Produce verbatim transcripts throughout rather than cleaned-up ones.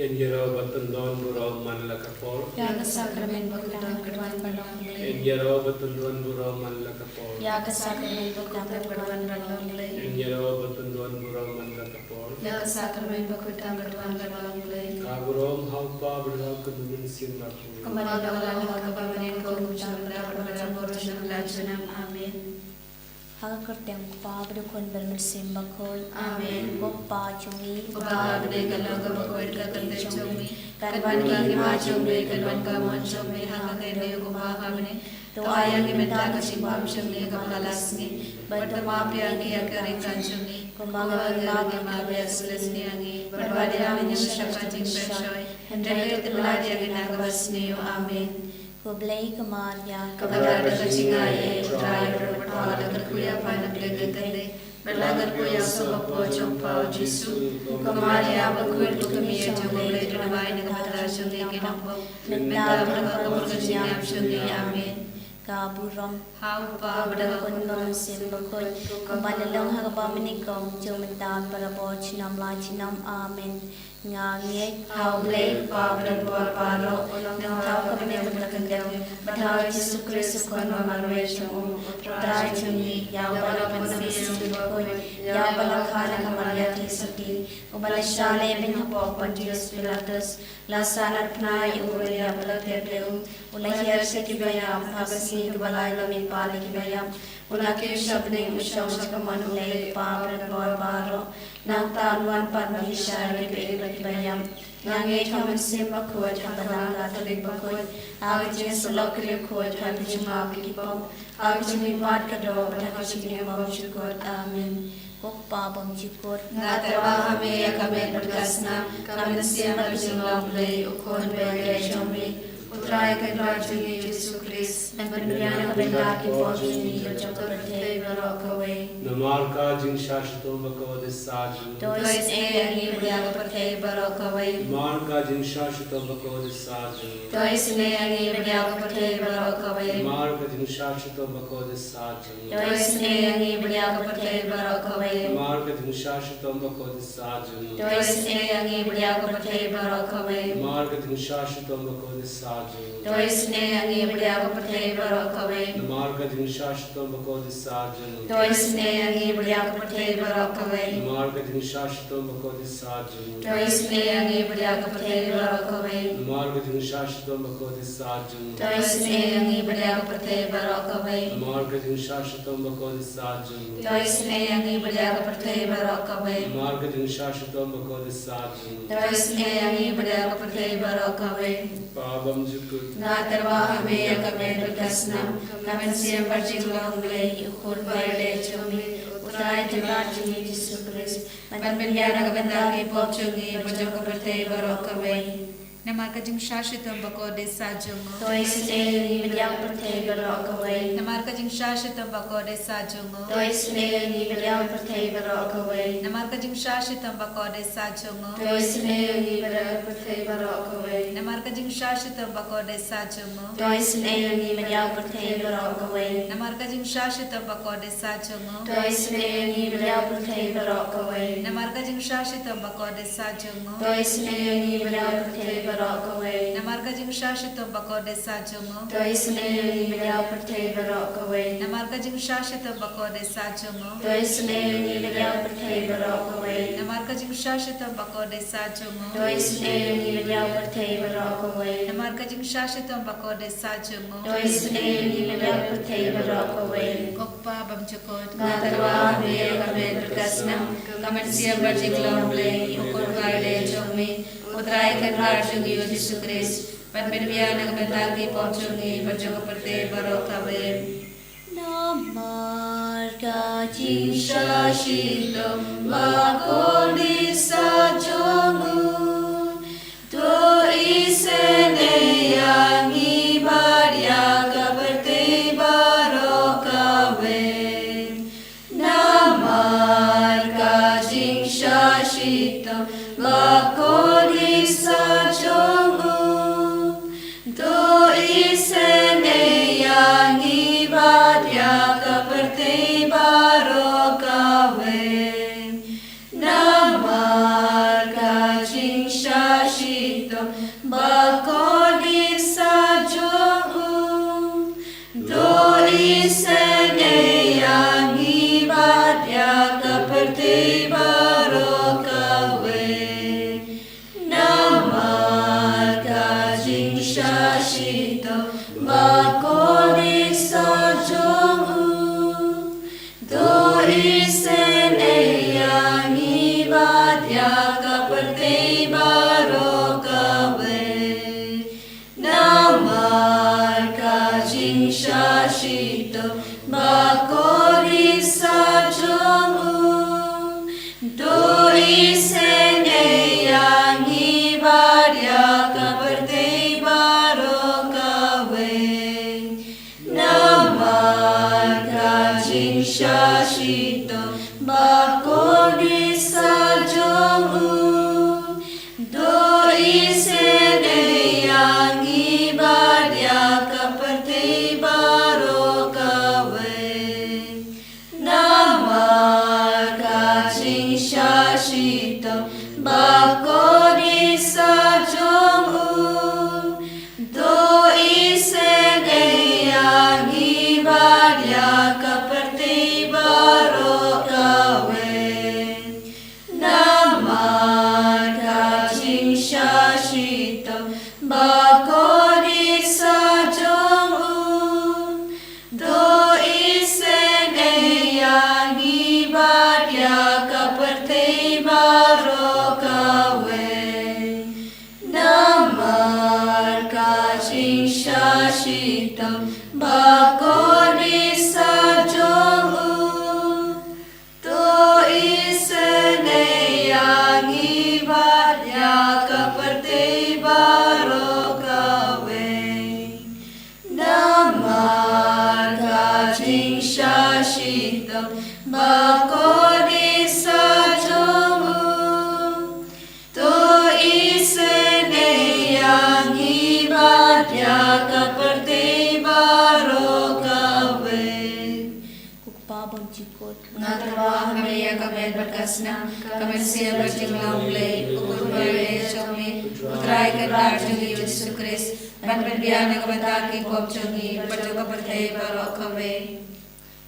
Ïa ka sakramen ba khuid tam ka duwan ba long Blei. Ïa ka sakramen ba khuid tam ka duwan ba long Blei. Ïa ka sakramen ba khuid tam ka duwan ba long Blei. Ka burom ha u Pa bad ha u Khun bad ha u Mynsiem Bakhuid. Kumba la long ha kaba mynnyngkong, kumjuh mynta bad ha ka por jong ka jingim. Amen. Ha ka kyrteng u Kpa bad u Khun bad u Mynsiem Bakhuid. Amen. Ko Kpa jong ngi uba ha bneng, ka long kaba khuid ka kyrteng jong me. Kan wan ka hima jong me, kan long ka mon jong me ha ka kyrteng u Kpa ha bneng. To ai ïa ngi mynta ka jingbam jong ngi kaba la ka sngi. Bad to map ïa ngi ïa ka ryngkat jong ngi, kumba ngi ruh ngi map ïa ki ba la ka sngi ïa ngi. Bad wat ïa ngi sha ka jingpyrshah, hynrei to pynlait ïa ngi na kaba sniew. Amen. Khublei ko Maria, kaba la ka jingaiei, U Trai u don bad pha, la kyrkhu ïa pha na pdeng ki khynnah, bad la kyrkhu ïa u soh hapoh jong pha u Jisu. Ko Maria bakhuid, ko kmie jong U Blei, to duwai na ka bynta jong ngi ki nongbymhok, mynta bad ha ka por ka jingïap jong ngi. Amen. Ka burom ha u Pa bad ha u Khun bad ha u Mynsiem Bakhuid, kumba la long ha kaba mynnyngkong, kumjuh mynta bad ha ka por junom la junom. Amen. Nga ngeit ha U Blei U Kpa badonbor baroh, nangta ha u Khun Bapher Kynrad, bad ha u Jisu Khrist u Khun ba marwei jong u, U Trai jong ngi, ïa uba la pynmih na ka ïing bakhuid, ïa uba la kha na ka Maria Theisotti, uba la shah lehbeiñ hapoh u Pontius Pilatus, la sahnarphna ïa u, u la ïap, la tep ïa u, u la hiar sha kiba ïap, ha ka sngi kaba lai u la mihpat na kiba ïap, u la kiew sha bneng, u shong sha kamon U Blei U Kpa badonbor baroh. Nangta un wan pat ban bishar ïa kiba im bad kiba ïap. Nga ngeit ha u Mynsiem Bakhuid, ha ka Balang Katholik bakhuid, ha ka jingïasyllok kynriah khuid, ha ka jingmap ïa ki pop, ha ka jingmihpat ka doh, bad ha ka jingim bymjukut. Amen. Ko Kpa bymjukut, nga tyrwa ha me ïa ka met bad ka snam, ka mynsiem bad ka jinglong Blei, U Khun ba ïeit jong me, U Trai Kynrad jong ngi Jisu Khrist, ban pynbiang na ka bynta ki pop jong ngi bad jong ka pyrthei baroh kawei. Namar ka jingshah shitom bakordit sah jong u, to isynei ïa ngi bad ïa ka pyrthei baroh kawei. Namar ka jingshah shitom bakordit sah jong u, to isynei ïa ngi bad ïa ka pyrthei baroh kawei. Namar ka jingshah shitom bakordit sah jong u, to isynei ïa ngi bad ïa ka pyrthei baroh kawei. Namar ka jingshah shitom bakordit sah jong u, to isynei ïa ngi bad ïa ka pyrthei baroh kawei. Namar ka jingshah shitom bakordit sah jong u, to isynei ïa ngi bad ïa ka pyrthei baroh kawei. Namar ka jingshah shitom bakordit sah jong u, to isynei ïa ngi bad ïa ka pyrthei baroh kawei. Namar ka jingshah shitom bakordit sah jong u, to isynei ïa ngi bad ïa ka pyrthei baroh kawei. Namar ka jingshah shitom bakordit sah jong u, to isynei ïa ngi bad ïa ka pyrthei baroh kawei. Namar ka jingshah shitom bakordit sah jong u, to isynei ïa ngi bad ïa ka pyrthei baroh kawei. Namar ka jingshah shitom bakordit sah jong u, to isynei ïa ngi bad ïa ka pyrthei baroh kawei. Pa bymjukut, nga tyrwa ha me ïa ka met bad ka snam, ka mynsiem bad jinglong Blei, U Khun ba ïeit jong me, U Trai Kynrad jong ngi Jisu Khrist, ban pynbiang na ka bynta ki pop jong ngi bad jong ka pyrthei baroh kawei. Namar ka jingshah shitom bakordit sah jong u, to isynei ïa ngi bad ïa ka pyrthei baroh kawei. Namar ka jingshah shitom bakordit sah jong u, to isynei ïa ngi bad ïa ka pyrthei baroh kawei. Namar ka jingshah shitom bakordit sah jong u, to isynei ïa ngi bad ïa ka pyrthei baroh kawei. Namar ka jingshah shitom bakordit sah jong u, to isynei ïa ngi bad ïa ka pyrthei baroh kawei. Namar ka jingshah shitom bakordit sah jong u, to isynei ïa ngi bad ïa ka pyrthei baroh kawei. Namar ka jingshah shitom bakordit sah jong u, to isynei ïa ngi bad ïa ka pyrthei baroh kawei. Namar ka jingshah shitom bakordit sah jong u, to isynei ïa ngi bad ïa ka pyrthei baroh kawei. Namar ka jingshah shitom bakordit sah jong u, to isynei ïa ngi bad ïa ka pyrthei baroh kawei. Namar ka jingshah shitom bakordit sah jong u, to isynei ïa ngi bad ïa ka pyrthei baroh kawei. Namar ka jingshah shitom bakordit sah jong u, to isynei ïa ngi bad ïa ka pyrthei baroh kawei. Ko Kpa bymjukut, nga tyrwa ha me ïa ka met bad ka snam, ka mynsiem bad jinglong Blei, U Khun ba ïeit jong me, U Trai Kynrad jong ngi U Jisu Khrist, ban pynbiang na ka bynta ki pop jong ngi bad jong ka pyrthei baroh kawei. Namar ka jingshah shitom bakordit sah jong u, to isynei ïa ngi bad ïa ka pyrthei baroh kawei. Namar ka jingshah shitom bakordit sah jong u, to isynei ïa ngi bad ïa ka pyrthei baroh kawei. Namar ka jingshah shi ka pyrthei baroh kawei. Namar ka jingshah shitom bakordit sah jong u, to isynei ïa ngi bad ïa ka pyrthei baroh kawei. Namar ka jingshah shitom bakordit sah jong u, to isynei ïa ngi bad ïa ka pyrthei baroh kawei. Namar ka jingshah shitom bakordit sah jong u, to isynei ïa ngi bad ïa ka pyrthei baroh kawei. Namar ka jingshah shitom bakordit sah jong u, to isynei ïa ngi bad ïa ka pyrthei baroh kawei. Namar ka jingshah shitom bakordit sah jong u, to isynei ïa ngi bad ïa ka pyrthei baroh kawei. Namar ka jingshah shitom bakordit sah jong u, to isynei ïa ngi bad ïa ka pyrthei baroh kawei. Ko Kpa bymjukut, nga tyrwa ha me ïa ka met bad ka snam, ka mynsiem bad jinglong Blei, u Khun baieit jong me, u Trai Kynrad jong ngi u Jisu Khrist, ban pynbiang na ka bynta ki pop jong ngi bad jong ka pyrthei baroh kawei.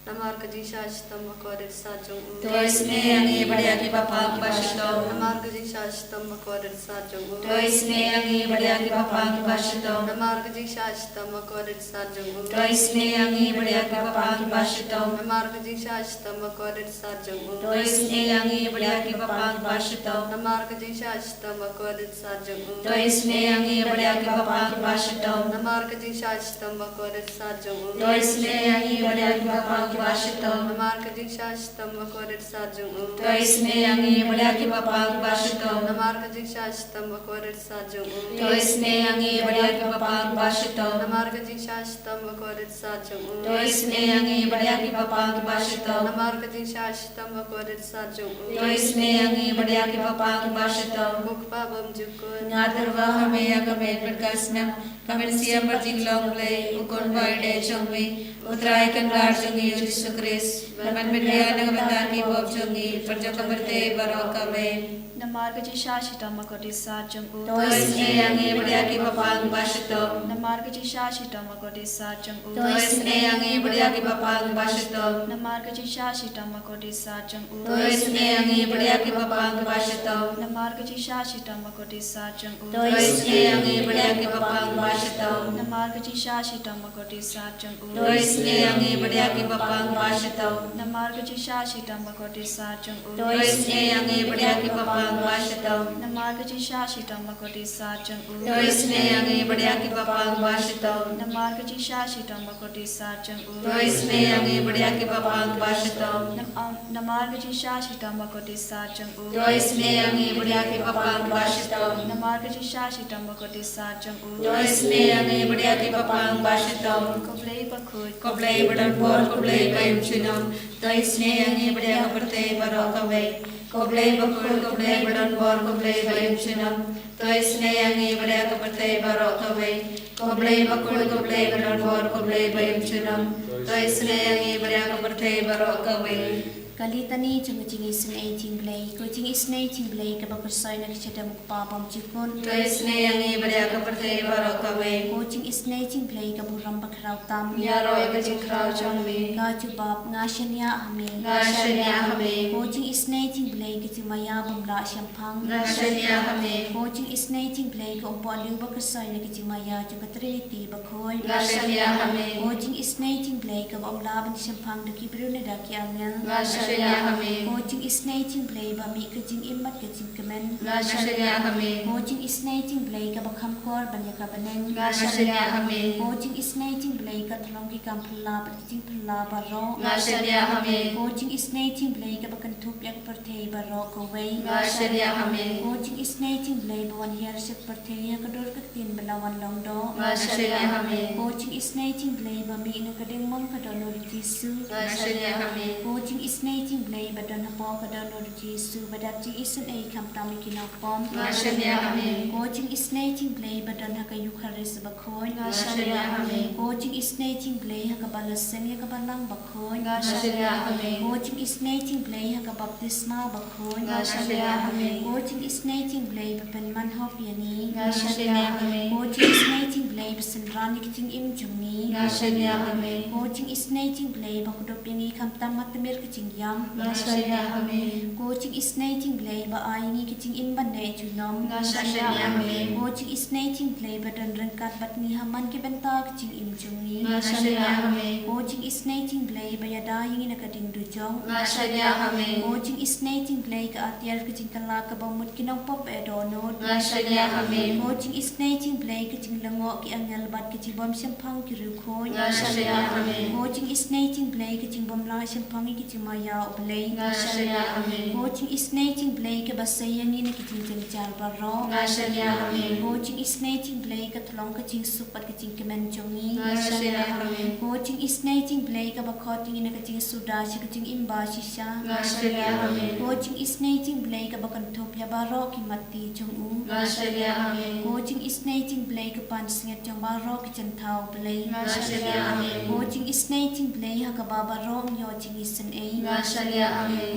Namar ka jingshah shitom bakordit sah jong u, to isynei ïa ngi bad ïa ki paidbah kiba shitom. Namar ka jingshah shitom bakordit sah jong u, to isynei ïa ngi bad ïa ki paidbah kiba shitom. Namar ka jingshah shitom bakordit sah jong u, to isynei ïa ngi bad ïa ki paidbah kiba shitom. Namar ka jingshah shitom bakordit sah jong u, to isynei ïa ngi bad ïa ki paidbah kiba shitom. Namar ka jingshah shitom bakordit sah jong u, to isynei ïa ngi bad ïa ki paidbah kiba shitom. Namar ka jingshah shitom bakordit sah jong u, to isynei ïa ngi bad ïa ki paidbah kiba shitom. Namar ka jingshah shitom bakordit sah jong u, to isynei ïa ngi bad ïa ki paidbah kiba shitom. Namar ka jingshah shitom bakordit sah jong u, to isynei ïa ngi bad ïa ki paidbah kiba shitom. Namar ka jingshah shitom bakordit sah jong u, to isynei ïa ngi bad ïa ki paidbah kiba shitom. Namar ka jingshah shitom bakordit sah jong u, to isynei ïa ngi bad ïa ki paidbah kiba shitom. Ko Kpa bymjukut, nga tyrwa ha me ïa ka met bad ka snam, ka mynsiem bad jinglong Blei, u Khun baieit jong me, u Trai Kynrad jong ngi u Jisu Khrist, ban pynbiang na ka bynta ki pop jong ngi bad jong ka pyrthei baroh kawei. Namar ka jingshah shitom bakordit sah jong u, to isynei ïa ngi bad ïa ki paidbah kiba shitom. Namar ka jingshah shitom bakordit sah jong u, to isynei ïa ngi bad ïa ki paidbah kiba shitom. Namar ka jingshah shitom bakordit sah jong u, to isynei ïa ngi bad ïa ki paidbah kiba shitom. Namar ka jingshah shitom bakordit sah jong u, to isynei ïa ngi bad ïa ki paidbah kiba shitom. Namar ka jingshah shitom bakordit sah jong u, to isynei ïa ngi bad ïa ki paidbah kiba shitom. Namar ka jingshah shitom bakordit sah jong u, to isynei ïa ngi bad ïa ki paidbah kiba shitom. Namar ka jingshah shitom bakordit sah jong u, to isynei ïa ngi bad ïa ki paidbah kiba shitom. Namar ka jingshah shitom bakordit sah jong u, to isynei ïa ngi bad ïa ki paidbah kiba shitom. Nam-, am, namar ka jingshah shitom bakordit sah jong u, to isynei ïa ngi bad ïa ki paidbah kiba shitom. Namar ka jingshah shitom bakordit sah jong u, to isynei ïa ngi bad ïa ki paidbah kiba shitom. Ko Blei bakhuid, ko Blei badonbor, ko Blei baïum junom, to isynei ïa ngi bad ïa ka pyrthei baroh kawei. Ko Blei bakhuid, ko Blei badonbor, ko Blei baïum junom, to isynei ïa ngi bad ïa ka pyrthei baroh kawei. Ko Blei bakhuid, ko Blei badonbor, ko Blei baïum junom, to isynei ïa ngi bad ïa ka pyrthei baroh kawei. Ka Litani jong ka jingisynei jong u Blei. Ko jingisynei jong u Blei kaba pyrshah na ka shadem u Kpa bymjukut, to isynei ïa ngi bad ïa ka pyrthei baroh kawei. Ko jingisynei jong u Blei ka burom bakhraw tam, ïaroh ïa ka jingkhraw jong me. Ko jubab, nga shaniah ha me, nga shaniah ha me. Ko jingisynei jong u Blei ka jingmaïa bym lah shemphang, nga shaniah ha me. Ko jingisynei jong u Blei ka umpohliew ba kyrsoi na ka jingmaïa jong ka Trinity bakhuid, nga shaniah ha me. Ko jingisynei jong u Blei kaba ym lah ban shemphang da ki briew ne da ki angel, nga shaniah Ko jingisynei jong U Blei ba mih ka jingim bad ka jingkmen. Ko jingisynei jong U Blei kaba kham kor ban ïa ka bneng. Ko jingisynei jong U Blei ka thlong ki kam phylla bad ki jingphylla baroh. Ko jingisynei jong U Blei kaba kynthup ïa ka pyrthei baroh kawei. Ko jingisynei jong U Blei ba wan hiar sha ka pyrthei ha ka dur ka ktien ba la wan long doh. Ko jingisynei jong U Blei ba mih na ka diengmong ka dohnud U Jisu. Ko jingisynei jong U Blei ba don hapoh ka dohnud U Jisu ba dap jingisynei khamtam ïa ki nongpop. Ko jingisynei jong U Blei ba don ha ka Eukharist bakhuid. Ko jingisynei jong U Blei ha kaba la seng ïa ka Balang bakhuid. Ko jingisynei jong U Blei ha ka baptisma bakhuid. Ko jingisynei jong U Blei ba pynman hok ïa ngi. Ko jingisynei jong U Blei ba synran ïa ka jingim jong ngi. Ko jingisynei jong U Blei ba kdup ïa ngi khamtam ha tmier ka jingïap. Ko jingisynei jong U Blei ba ai ïa ngi ka jingim ban leh junom. Ko jingisynei jong U Blei ba don ryngkat bad ngi ha man ki bynta ka jingim jong ngi. Ko jingisynei jong U Blei ba ïada ïa ngi na ka ding dujok. Ko jingisynei jong U Blei ka atiar ka jingkylla kaba mut ki nongpop ba dohnud. Ko jingisynei jong U Blei ka jinglyngngoh ki angel bad ka jingbym shemphang ki riewkhuid. Ko jingisynei jong U Blei ka jingbym la shemphang ïa ka jingmaïa U Blei. Ko jingisynei jong U Blei kaba sei ïa ngi na ki jingjynjar baroh. Ko jingisynei jong U Blei ka thlong ka jingsuk bad ka jingkmen jong ngi. Ko jingisynei jong U Blei kaba khot ïa ngi na ka jingsuda sha ka jingim ba shisha. Ko jingisynei jong U Blei kaba kynthup ïa baroh ki matti jong U. Ko jingisynei jong U Blei ka pansngiat jong baroh ki jingthaw Blei. Ko jingisynei jong U Blei ha kaba baroh ngi ïoh jingisynei.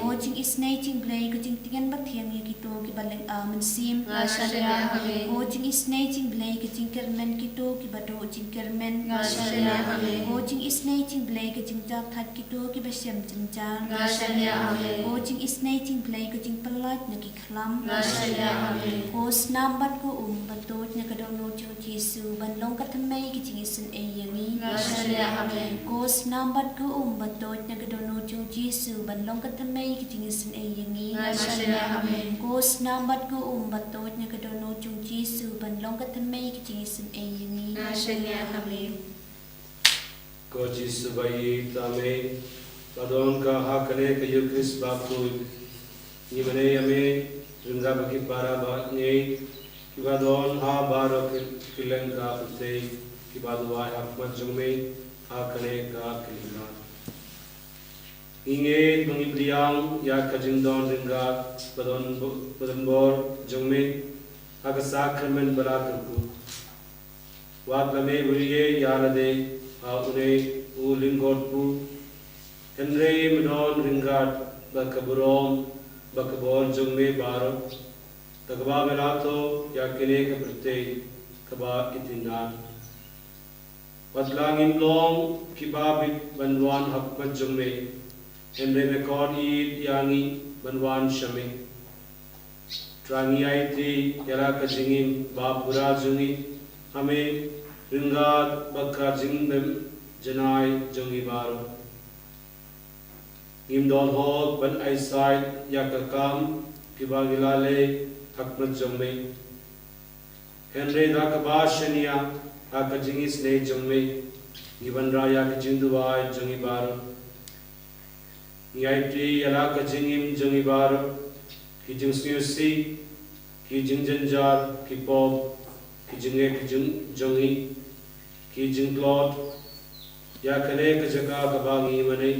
Ko jingisynei jong U Blei ka jingtngen bathiang ïa kito kiba lynga mynsiem. Ko jingisynei jong U Blei ka jingkyrmen kito kiba duh jingkyrmen. Ko jingisynei jong U Blei ka jingjahthait kito kiba shem jynjar. Ko jingisynei jong U Blei ka jingpyllait na ki khlam. Ko snam bad ko um ba tuid na ka dohnud jong U Jisu ban long ka thymmei ka jingisynei ïa ngi. Ko snam bad ko um ba tuid na ka dohnud jong U Jisu ban long ka thymmei ka jingisynei ïa ngi. Ko snam bad ko um ba tuid na ka dohnud jong U Jisu ban long ka thymmei ka jingisynei ïa ngi. Ko Jisu ba ïeit, ïa me ba don ka ha kane ka Eukharist bakhuid. Ngi mane ïa me ryngkat bad ki para bangeit kiba don ha baroh ki, ki lyngkha pyrthei kiba duwai ha khmat jong me ha kane ka khyllipmat. Ngi ngeit ba ngi pdiang ïa ka jingdon ryngkat ba don bo-, ba don bor jong me ha ka sakramen ba la kyrkhu. Wat la me buhrieh ïa lade ha une u lyngkot pur, hynrei me don ryngkat bad ka burom bad ka bor jong me baroh, da kaba me la thoh ïa kane ka pyrthei kaba itynnad. Wat la ngim long kiba bit ban wan ha khmat jong me, hynrei me khot ïa ngi ban wan sha me. Trai ngi aiti ïa la ka jingim ba pura jong ngi ha me, ryngkat bad ka jingbym janai jong ngi baroh. Ngim don hok ban aisaid ïa ka kam kiba ngi la leh ha khmat jong me. Hynrei da kaba shaniah ha ka jingisynei jong me, ngi wanrah ïa ka jingduwai jong ngi baroh. Ngi aiti ïa la ka jingim jong ngi baroh, ki jingsngewsih, ki jingjynjar, ki pop, ki jingeh ki jong, jong ngi, ki jingtlot ïa kane ka jaka kaba ngi mane,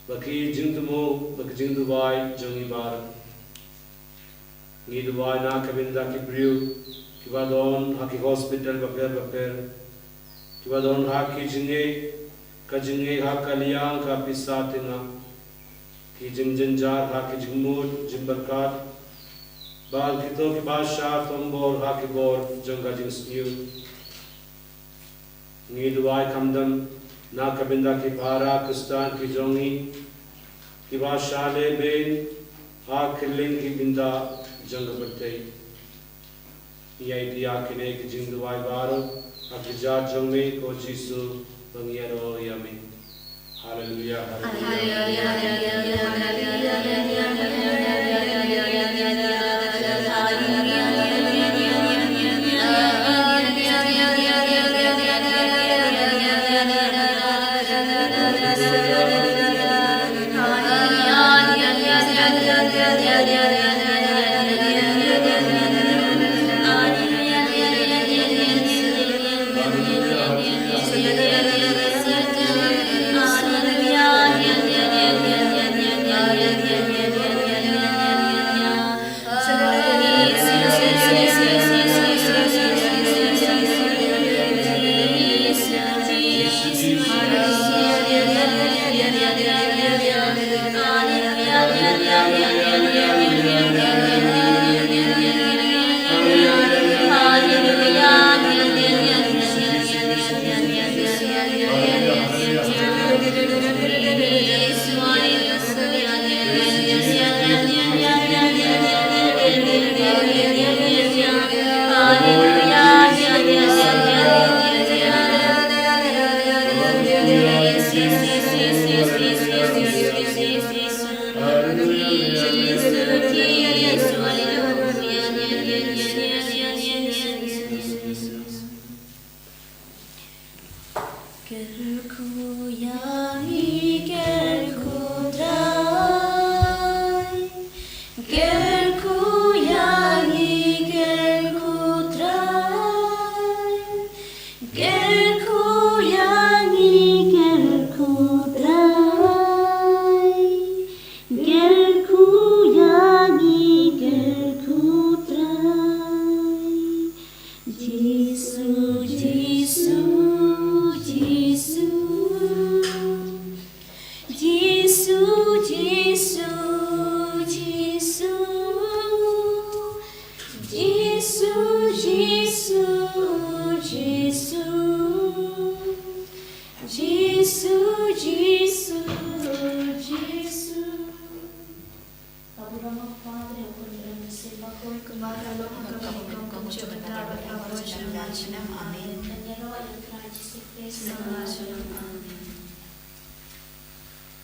bad ki jingthmu bad ki jingduwai jong ngi baroh. Ngi duwai na ka bynta ki briew kiba don ha ki hospital bapher bapher, kiba don ha ki jingeh, ka jingeh ha ka liang ka pisa tyngeh, ki jingjynjar ha ki jingmut jingpyrkhat, bad kito kiba shah thombor ha ki bor jong ka jingsniew. Ngi duwai khamtam na ka bynta ki para Khristan ki jong ngi kiba shah lehbeiñ ha kylleng ki bynta jong ka pyrthei. Ngi aiti ïa kine ki jingduwai baroh ha ka kyrteng jong me ko Jisu ba ngi ïaroh ïa me. Hallelujah. Kyrkhu ïa ngi, kyrkhu Trai. Kyrkhu ïa ngi, kyrkhu Trai. Kyrkhu ïa ngi, kyrkhu Trai. Kyrkhu ïa ngi, kyrkhu Trai. Jisu, Jisu, Jisu. Jisu, Jisu.